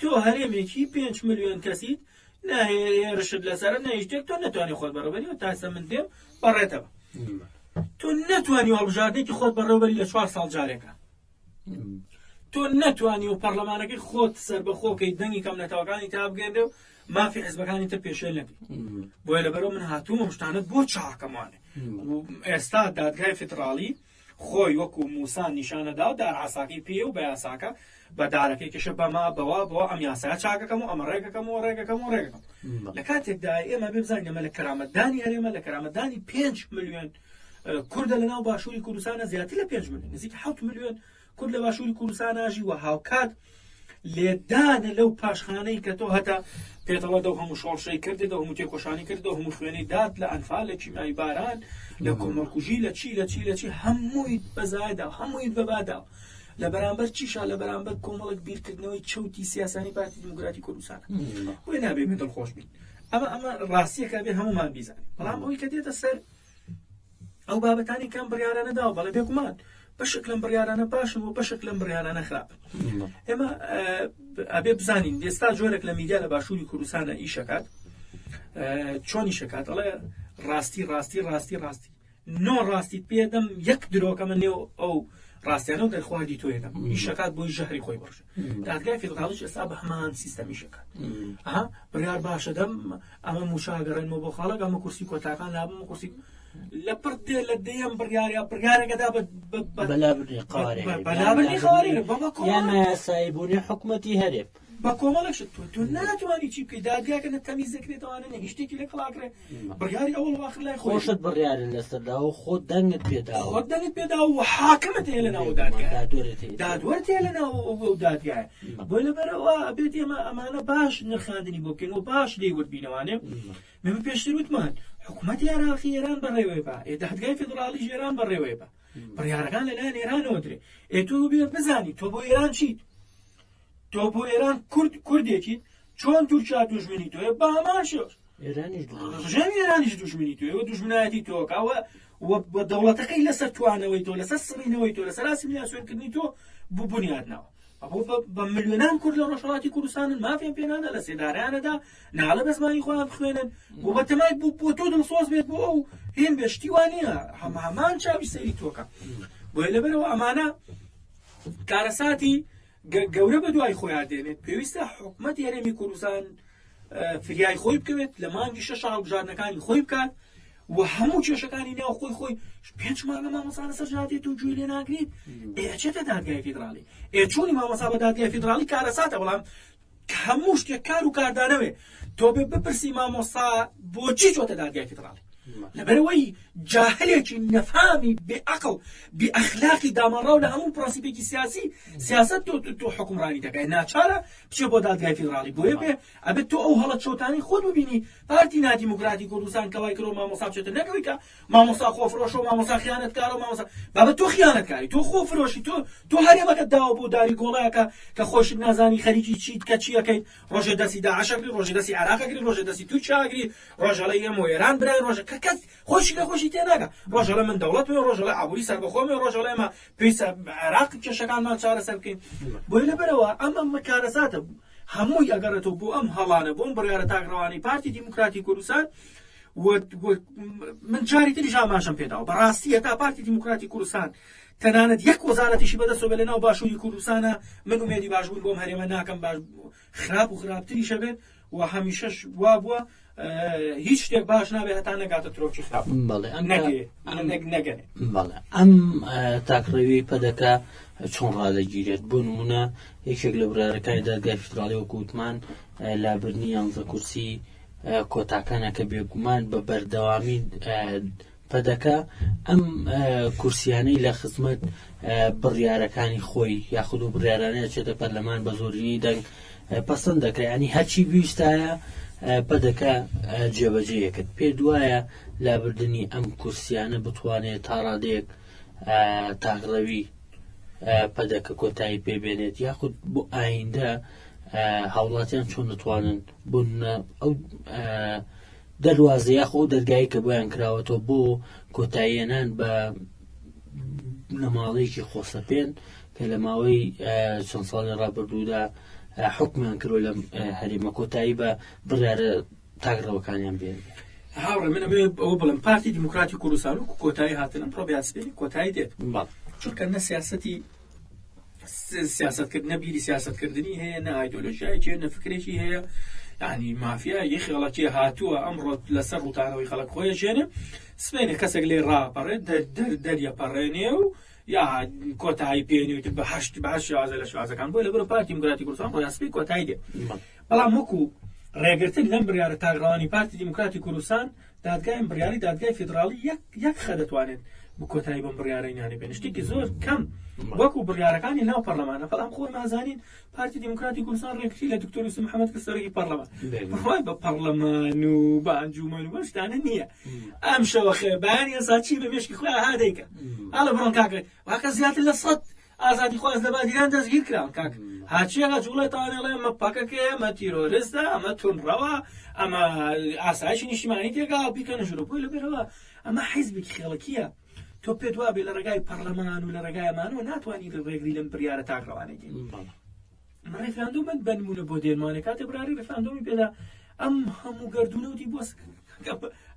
تۆ هەرێمێکی 5 ملیۆن کەسیت نە هێرشت لەسەرە نە هیچ شتێک تۆ نەتوانی خۆت بەڕێوەبەری و تاسە من دێم بەڕێتەوە تۆ نەتوانی هەڵبژاردنێکی خۆت بەڕێوەبەری لە چوار ساڵ جارێکە تۆ نەتوانی و پەرلەمانەکەی خۆت سەربەخۆکەی دەنگی کەم نەتەوەکانی تا بگەێنرێ و مافی حزبەکانی تر پێشێل نەکەی بۆیە لەبەرەوە من هاتوومە شتانە بۆ چاکەمانێ ئێستا دادگای فیدراڵی خۆی وەکو موسا نیشانەدا و دار عساکەی پێ و بە یاساکە بە دارەکەی کێشە بەما بەوە بەوە ئەم یاسایە چاکەکەم و ئەمە ڕێگەکەم و ڕێگەکەم و ڕێگەکەم لە کاتێکدا ئێمە بێ بزانین ئەمە لە کەرامەتدانی هەرێمە لە کەرامەتدانی 5 ملیۆن کوردە لە ناو باشووری کوردستانە زیاتر لە 5 ملیۆن نزیک 7 ملیۆن کورد لە باشووری کوردستان ناژی و هاوکات لێدانە لەو پاشخانەی کە تۆ هەتا پێتەڵە دەو هەموو شۆڕشەی کردی دەو هەموو تێکۆشانی کرد دەو هەموو خوێنەی دات لە ئەنفال لە کیمیایی باران لە کۆمەڵکوژی لە چی لە چی لە چی هەمووی بەزایدا هەمووی بەبادا لە بەرامبەر چیشا لە بەرامبەر کۆمەڵک بیرکردنەوەی چەوتی سیاسانی پارتی دیموکراتی کوردستان بۆیە نابێ من دڵخۆش بین ئەمە ئەمە ڕاستیەکە بێ هەمومان بیزانین بەڵام ئەوەی کە دێتە سەر ئەو بابەتانی کەم بڕیارانە داوە بەڵێ بێگومان بەشێک لەم بڕیارانە باشن و بەشێک لەم بڕیارانە خراپن ئێمە ئەبێ بزانین ئێستا جۆرێک لە میدیا لە باشووری کوردستانە ئیشەکات چۆن ئیشەکات ئەڵێ ڕاستی ڕاستی ڕاستی ڕاستی نۆ ڕاستیت پێدەم یەک درۆکەمە نێو ئەو ڕاستیانە و دەرخواردی تۆ یەکەم ئیشەکات بۆی ژەهری خۆی بڕژێ دادگای فیدراڵیش ئێستا بە هەمان سیستەمی شەکات ئەها بڕیار باشە دەم ئەمە موشاگەڕێنمەوە بۆ خاڵک ئەمە کورسی کۆتاکان لابم کورسی لە پڕ دێ لە دەیەم بڕیاریا بڕیارێکەدا بەلابردنی قوارەی قوارەی یان نایاسایی بوونی حکومەتی هەرێم بە کۆمەڵێک شت تۆ تۆ ناتوانی چی بکەی دادگاکە نە تەمیز دەکرێتەوانە نە هیچ شتێکی لە کڵاکرێ بڕیاری ئەوەڵ و ئاخر لای خۆی خۆشت بڕیارت لەسەر داوە خۆت دەنگت پێداوە خۆت دەنگت پێداوە و حاکمت هەیە لە ناو دادگایە دادوەرت هەیە دادوەرت هەیە لە ناو ئەو دادگایە بۆی لەبەرئەوە ئەبێت ئێمە ئەمانە باش نرخاندنی بۆ بکەین و باش لێی ورد بینەوانێ مێمە پێشتر وتمان حکوومەتی عێراقی ئێران بەڕێوەی بە ئێ دادگای فیدراڵیش ئێران بەڕێوەی بە بڕیارەکان لەلایەن ئێرانەوە درێ ئێ تۆ بێ بزانی تۆ بۆ ئێران چیت تۆ بۆ ئێران کورد کوردێکیت چۆن تورکیا دوژمنی تۆیە بە هەمان شێوەش ئێرانیش دوژمنی. ڕژێمی ئێرانیش دوژمنی تۆیە و دوژمنایەتی تۆکە و و دەوڵەتەکەی لەسەر توانەوەی تۆ لەسەر سڕینەوەی تۆ لەسەر ئاسیمیلاسیۆنکردنی تۆ بۆ بنیادناوە بۆ بە ملیۆنان کورد لە ڕۆژهەڵاتی کوردستانن مافیان پێنادا لە سێدارەیانەدا ناڵە بە زمانی خۆیان بخوێنن بۆ بە تەمای بۆ بۆ تۆ دڵسۆز بێت بۆ ئەو هێن بێ شتی وا نییە هەم هەمان چاوی سەیری تۆکە بۆیە لەبەرەوە ئەمانە کارەساتی گەورە بەدوای خۆیان دێنێت، پێویستە حکومەتی هەرێمی کوردستان فریای خۆی بکەوێت لە مانگی شەش هەڵبژاردنەکانی خۆی بکات و هەموو کێشەکانی ناو خۆی خۆی پێنج مانگە مامۆستا لەسەر جادێت و گوێی لێ ناگریت ئێ ئەچێتە دادگای فیدراڵی ئێ چوونی مامۆستا بە دادگای فیدراڵی کارەساتە بەڵام هەموو شتێک کار و کاردانەوێ تۆ بێ بپرسی مامۆستا بۆچی چۆتە دادگای فیدراڵی لەبەرئەوەی جاهلێکی نەفامی بێ ئەقڵ بێ ئەخلاقی داماڵراو لە هەموو پرەنسیپێکی سیاسی سیاسەت تۆ تۆ حوکمڕانی دەکای ناچارە بچێ بۆ دادگای فیدراڵی بۆیە بێ ئەبێت تۆ ئەو هەڵە چەوتانەی خۆت ببینی پارتی نادیموکراتی کوردستان کەوای کرۆ مامۆستا بچێتە نەکەوەی کە مامۆستا خۆفرۆشە و مامۆستا خیانەتکارە و مامۆستا بابە تۆ خیانەتکاری تۆ خۆفرۆشی تۆ تۆ هەرێمەکەت داوە بۆ داری گۆڵایەکە کە خۆشت نازانی خەریکی چیت کە چیەکەیت ڕۆژێ دەستی داعش ئەگری ڕۆژێ دەستی عێراق ئەگری ڕۆژێ دەستی تورکیا ئەگری ڕۆژەڵێ ئێمە و ئێران براین ڕۆژە کە کەس خۆشی لە خۆشی تێناگا ڕۆژەڵێ من دەوڵەتمێ ڕۆژەڵێ ئابووری سەربەخۆمێ ڕۆژەڵێ ئێمە پێویستە عێراق کێشەکانمان چارەسەر بکەین بۆیە لەبەرەوە ئەم ئەم کارەساتە هەمووی ئەگەڕێتەوە بۆ ئەم هەڵانە بۆ ئەم بڕیارە تاکڕەوانەی پارتی دیموکراتی کوردستان و من جاری تریش ئاماژەم پێداوە بەڕاستی هەتا پارتی دیموکراتی کوردستان تەنانەت یەک وەزارەتیشی بەدەستەوە بێت لەناو باشووری کوردستانە من ئومێدی باشبوون بۆم هەرێمە ناکەم باش خراپ و خراپتریشە بێت و هەمیشەش وا بووە هیچ شتێک باش نابێت هەتا نەگاتە ترۆکی خراپ بەڵێ ئەم نەگەێ بەڵێ ئەم تاکڕەوی پەدەکە چۆن ڕادەگیرێت بۆ نمونە یەکێک لە بڕارەکانی دادگای فیدراڵی وەکوتمان لابردنی یانزە کورسی کۆتاکانە کە بێگومان بە بەردەوامی پەدەکە ئەم کورسیانەی لە خزمەت بڕیارەکانی خۆی یاخود و بڕیارانەیە چێتە پەرلەمان بە زۆرینەی دەنگ پەسەند دەکرێت ینی هەرچی بیستایە پەدەکە جێبەجێ کرد پێ دوایە لابردنی ئەم کورسیانە بتوانێت تا ڕادەیەک تاکڕەوی پەدەکە کۆتایی پێبێنێت یاخود بۆ ئایندە هاوڵاتیان چۆن دەتوانن بۆ ئەو دەروازە یاخۆ ئەو دەرگایەی کە بۆیان کراوەتەوە بۆ کۆتاییهێنان بە بنەماڵەیەکی خۆسەپێن کە لە ماوەی چەند ساڵی ڕابردوودا حکومیان کرۆ لەم هەرێمە کۆتایی بە بڕیارە تاکڕەوەکانیان بێن. هاوڕێ من ئەمەوێ ئەوە بڵێم پارتی دیموکراتی کوردستان و کۆتایی هاتن ئەمڕۆ بێ سبەینێ کۆتایی دێت چونکە نە سیاسەتی سیاسەتکردن نە بیری سیاسەتکردنی هەیە نە ئایدۆلۆژیایەکی هەیە نە فکرێکی هەیە یعنی مافیا یە خێڵەکی هاتووە ئەمڕۆ لەسەر ڕوتانەوەی خەڵک خۆی ژێنێ سبەینێ کەسێک لێ ڕاپەڕێت دەریەپەڕێنێ و یا کۆتایی پێنی وتر بە هەشت بە هەشت شێوازە لە شێوازەکان بۆ لەبەر پارتی دیموکراتی کوردستان ڕۆیاسپی کۆتایی دێ بەڵام وەکو ڕێگرتن لەم بڕیارە تاکڕەوانی پارتی دیموکراتی کوردستان دادگای بڕیاری دادگای فیدراڵی یەک یەک خە دەتوانێت بکۆتایی بەم بڕیارەی نانێ بێن شتێکی زۆر کەم وەکو بڕیارەکانی ناو پەرلەمانە بەڵام خۆ نازانین پارتی دیموکراتی کوردستان ڕێگری لە دکتۆر یوسف محەممەد کرد سەرۆکی پەرلەمان بڕوای بە پەرلەمان و بە ئەنجومەن و بەم شتانە نییە ئەم شەوە خێر بەیانی ئێستا چی بە مێشکی خۆیان ها دەیکە ئاڵە بڕۆن کاکە واکە زیاتر لە سەد ئازادی خواز لە بادینان دەستگیر کران کاک هاچیەکە جوڵێ تاوانێڵێ ئەمە پەکەکەیە ئەمە تیرۆرستە ئەمە تونڕەوە ئەمە ئاسایشی نیشتیمانی تێکا بیکەنە ژوورە بۆی لەبەرەوە ئەمە حیزبێکی خێڵەکیە تۆ پێت وابێ لە ڕێگای پەرلەمان و لە ڕێگای ئەمانەوە ناتوانانی ڕێگری لەم بڕیارە تاکڕەوانەی ڕیفراندۆم من بە نمونە بۆ دێنمانێ کاتێ بڕیاری ڕیفراندۆمی پێدا ئەم هەموو گردونەوتی بۆست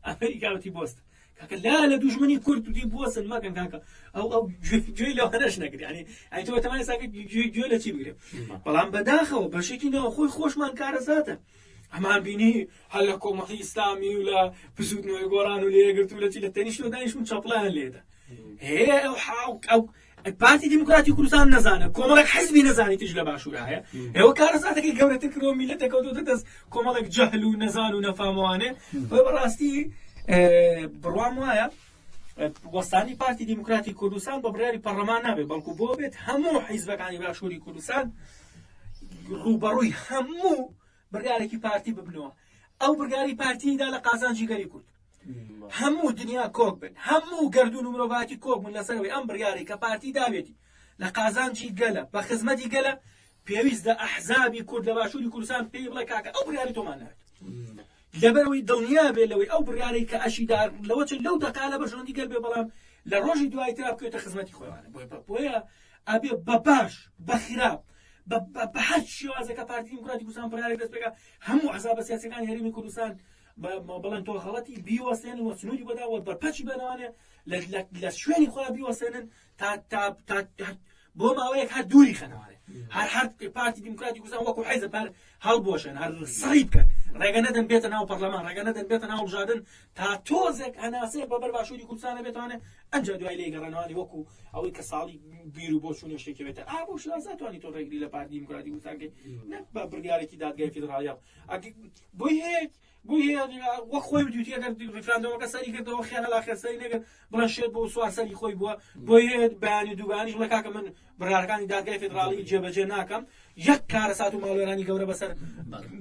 ئەمریکاوتی بۆست کاکە لا لە دوژمنی کورد وتی بۆسن مەکەن کاکە ئەو ئەو گوێی لەوانەش نەگری ینی ئەی تۆ تەمای ساکە گوێ لە چی بگرێ بەڵام بەداخەوە بەشێکی ناوخۆی خۆشمان کارەساتە ئەمان بینی هەر لە کۆمەڵی ئیسلامی و لە بزوتنەوەی گۆڕان و لێگرت و لە چی لە تەنیشت و دانیشتن چەپڵیان لێدا هێ ئەو حاو ئەو پارتی دیموکراتی کوردستان نەزانە کۆمەڵێک حزبی نەزانی تیش لە باشوورا هەیە ئێوە کارەساتەکەی گەورەتر کردەوە میلەتێک کەوتۆتە دەست کۆمەڵێک جەهل و نەزان و نەفامەوانێ بۆیە بەڕاستی بڕوام وایە وەستانی پارتی دیموکراتی کوردستان بە بڕیاری پەرلەمان نابێت بەڵکو بۆ بێت هەموو حیزبەکانی باشووری کوردستان ڕووبەڕووی هەموو بڕیارێکی پارتی ببنەوە ئەو بڕیاری پارتیدا لە قازانجی گەلی کورد هەموو دنیا کۆک بن هەموو گردون و مرۆڤاتی کۆک بن لەسەرەوەی ئەم بڕیارێک کە پارتی داوێتی لە قازانجی گەلە بە خزمەتی گەلە پێویستە ئەحزابی کورد لە باشووری کوردستان پێی بڵێ کاکە ئەو بڕیاری تۆمان ناوێت لەبەرەوەی دڵنیا بێ لەوەی ئەو بڕیارەی کە ئەشیدا لەوە چ لەو دەقا لە بەرژەوەندی گەل بێ بەڵام لە ڕۆژی دوای ترا بکەوێتە خزمەتی خۆیانە بۆیە بۆیە ئەبێ بە باش بە خراپ بە هەر شێوازەکە پارتی دیموکراتی کوردستان بڕیارێک دەست پێکا هەموو ئەحزابە سیاسیەکانی هەرێمی کوردستان بڵێن تۆ غەڵەتی بیوەستێنن و سنووری بەدا و بەرپەچی بەنەوانێ لە شوێنی خۆیان بیوەستێنن تا تا تا بۆ ماوەیەک هەر دووری خەنەوانێ هەر هەر پارتی دیموکراتی کوردستان وەکو حیزب هەر هەڵبوەشێن هەر سڕی بکەن ڕێگە نەدەن بێتە ناو پەرلەمان ڕێگە نەدەن بێتە ناو هەڵبژاردن تا تۆزێک هەناسەیەک بە بەر باشووری کوردستانە بێتوانێ ئەنجا دوای لێی گەڕانەوانی وەکو ئەوەی کە ساڵی بیر و بۆچوونە شتێکی بێتە ئا بۆ شێواز ناتوانانی تۆ ڕێگری لە پارتی دیموکراتی کوردستان بکەی نەک بە بڕیارێکی دادگای فیدراڵیە بۆی هەیە بۆی هەیە وەک خۆی وتویەتی ئەگەر ڕیفراندۆمەکە سەری کردەوە خێرە لا خێر سەری نەکرد بڵێن شێت بۆ سوار سەری خۆی بووە بۆی هەیە بەیانی دووبانیش بڵێ کاکە من بڕیارەکانی دادگای فیدراڵی جێبەجێ ناکەم یەک کارەسات و ماڵوێرانی گەورە بەسەر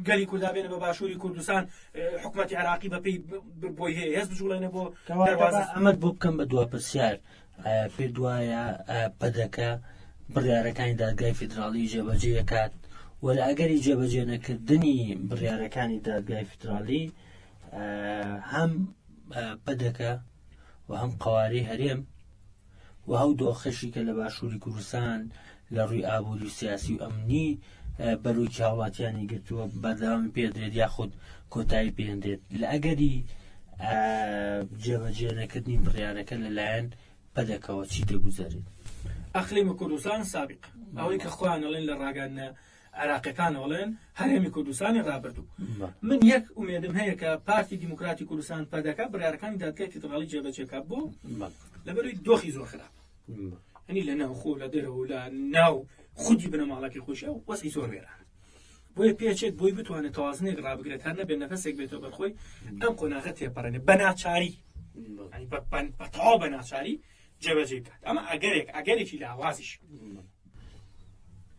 گەلی کووردا بێنە بە باشووری کوردستان حکوومەتی عراقی بەپی بۆی هەیە هێز بجوڵێنە بۆ ئەمەد بۆ بکەم بە دوا پرسیار پێ دوایە پەدەکە بڕیارەکانی دادگای فیدراڵی جێبەجێ دەکات و لە ئەگەری جێبەجێ نەکردنی بڕیارەکانی دادگای فیدراڵی هەم پەدەکە و هەم قواری هەرێم و هەو دۆخەشی کە لە باشووری کوردستان لە ڕووی ئابووری و سیاسی و ئەمنی بەروکی هاوڵاتیانی گرتووە بەردەوامی پێدرێت یاخود کۆتایی پێندێت لە ئەگەری جێبەجێ نەکردنی بڕیارەکە لەلایەن پەدەکەوە چی دەگوزەرێت؟ ئەقلیم کوردستان سابق ئەوەی کە خۆیان ئەڵێن لە ڕاگەیاندنە عێراقیەکان ئەڵێن هەرێمی کوردستانی ڕابردوو من یەک ئومێدم هەیە کە پارتی دیموکراتی کوردستان پەدەکە بڕیارەکانی دادگای فیدراڵی جێبەجێکا بۆ لەبەروی دۆخی زۆر خراپ هەنی لە ناو خۆ لە دەرەوە لە ناو خودی بنەماڵەکەی خۆشی ئەو وەزعی زۆر وێران بۆیە پێچێت بۆی بتوانێت تەوازنێک ڕابگرێت هەر نەبێت نەفەسێک بێتەوە بەرخۆی ئەم قۆناغە تێپەڕێنێ بە ناچاری بە تەواو بە ناچاری جێبەجێ بکات ئەمە ئەگەرێک ئەگەرێکی لاوازیش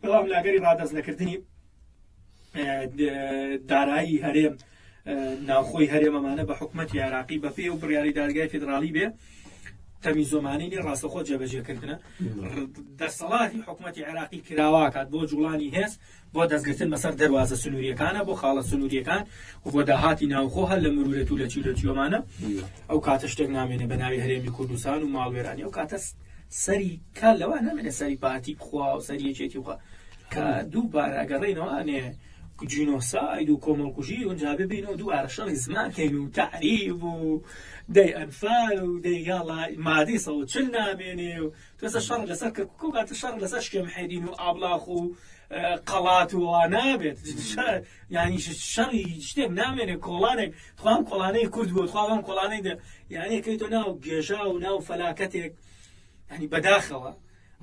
بەڵام لاگەری ڕادەست نەکردنی دارایی هەرێم ناوخۆی هەرێمەمانە بە حکوومەتی عێراقی بە پێی و بڕیاری دادگای فیدراڵی بێ تەمیزۆمانی نیە ڕاستەخۆ جێبەجێکردنە دەسەڵاتی حکوومەتی عێراقی کراواکات بۆ جوڵانی هێز بۆ دەستگرتن بەسەر دەروازە سنووریەکانە بۆ خاڵە سنووریەکان و بۆ داهاتی ناوخۆ هەر لە مرورێت و لە چی لە چیۆمانە ئەو کاتە شتێک نامێنێ بە ناوی هەرێمی کوردستان و ماڵوێرانی ئەو کاتە سەری کار لەوە نامێنێ سەری پارتی بخوا و سەری یەکێتی بخوا کە دووبارە ئەگەڕێینەوە ئەنێ جینۆساید و کۆمەڵکوژی اونجا ببینەوە دووبارە شەڕی زمان کەین و تەعریب و دەی ئەنفال و دەی یاڵا مادەی 140 نامێنێ و تۆسە شەڕ لەسەر کەرکوک و کاتە شەڕ لەسەر شکێ محێدین و ئابڵاخ و قەڵات و وا نابێت یعنی شەڕی شتێک نامێنێ کۆڵانێک خوام کۆڵانەی کورد بۆ خوام کۆڵانەی دە یعنی کەیتۆ ناو گێژا و ناو فەلاکەتێک ینی بەداخەوە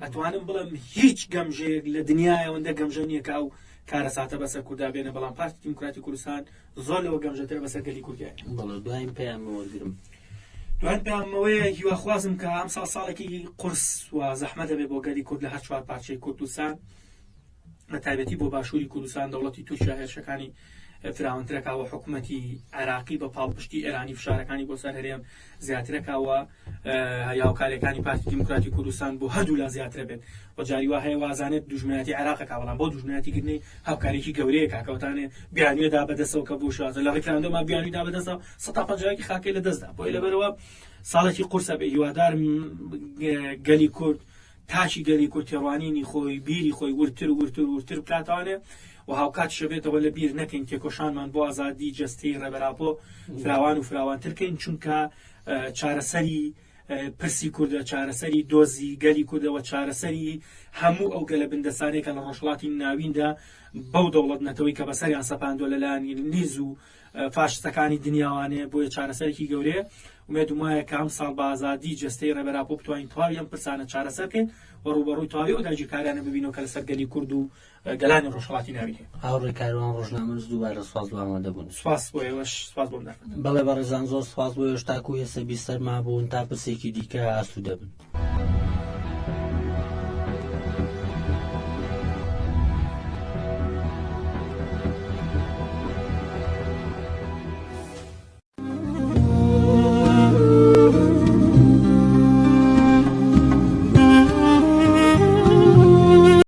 ئەتوانم بڵێم هیچ گەمژەیەک لە دنیای ئەوەندە گەمژە نییە کە ئەو کارەساتە بەسەر کوردا بێنە بەڵام پارتی دیموکراتی کوردستان زۆر لەوە گەمژەترە بەسەر گەلی کوردای. بەڵێ دواین پەیامە وەرگرم. دواین پەیامەوەیە هیواخوازم کە ئەمساڵ ساڵێکی قورس و زەحمەتە بێ بۆ گەلی کورد لە هەر چوار پارچەی کوردستان بە تایبەتی بۆ باشووری کوردستان دەوڵەتی تورکیا هێرشەکانی فراوانترەکا و حکوومەتی عێراقی بە پاڵپشتی ئێرانی فشارەکانی بۆ سەر هەرێم زیاترەکا و هاوکاریەکانی پارتی دیموکراتی کوردستان بۆ هەردوو لا زیاترە بێت و جاری وا هەیە وازانێت دوژمنایەتی عێراقەکە بەڵام بۆ دوژمنایەتیکردنی هاوکاریی گەورەیە کاکەوتانێ بیانوێ دا بەدەستەوە کە بۆ شازە لە ڕیفراندۆما بیانوی دا بەدەستەوە 150 خاکەی لە دەستدا بۆی لەبەرەوە ساڵێکی قورسە بێ هیوادارم گەلی کورد تاکی گەلی کورد تێڕوانینی خۆی، بیری خۆی وردتر و وردتر و وردتر بکاتەوانێ و هاوکات شەبێتەوە لە بیر نەکەین تێکۆشانمان بۆ ئازادی جەستەی ڕێبەر ئاپۆ فراوان و فراوانتر کەین چونکە چارەسەری پرسی کوردە چارەسەری دۆزی گەلی کوردەوە چارەسەری هەموو ئەو گەلە بندەسانێکە لە ڕۆژهەڵاتی ناویندا بەو دەوڵەت نەتەوەی کە بەسەریان سەپاندوە لەلایەن ئینگلیز و فاشستەکانی دنیاوانێ بۆیە چارەسەرێکی گەورەیە ئومێدم وایە کە ئەمساڵ بە ئازادی جەستەی ڕێبەر ئاپۆ بتوانین تەواوی ئەم پرسانە چارەسەر بکەین و ڕووبەڕووی تەواوی ئەو داگیرکاریانە ببینەوە کە لەسەر گەلی کورد و گەلانی ڕۆژهەڵاتی ناوین هەیە. هاوڕێ کاروان ڕۆژنامەنووس دووبارە سوپاس بۆ ئامادەبوون. سوپاس بۆ ئێوەش، سوپاس بۆ ئەم دەرفەتە. بەڵێ بەڕێزان زۆر سوپاس بۆ ئێوەش تاکوو ئێستا بیسەر مابوون تا پرسێکی دیکە ئاسوودە بن.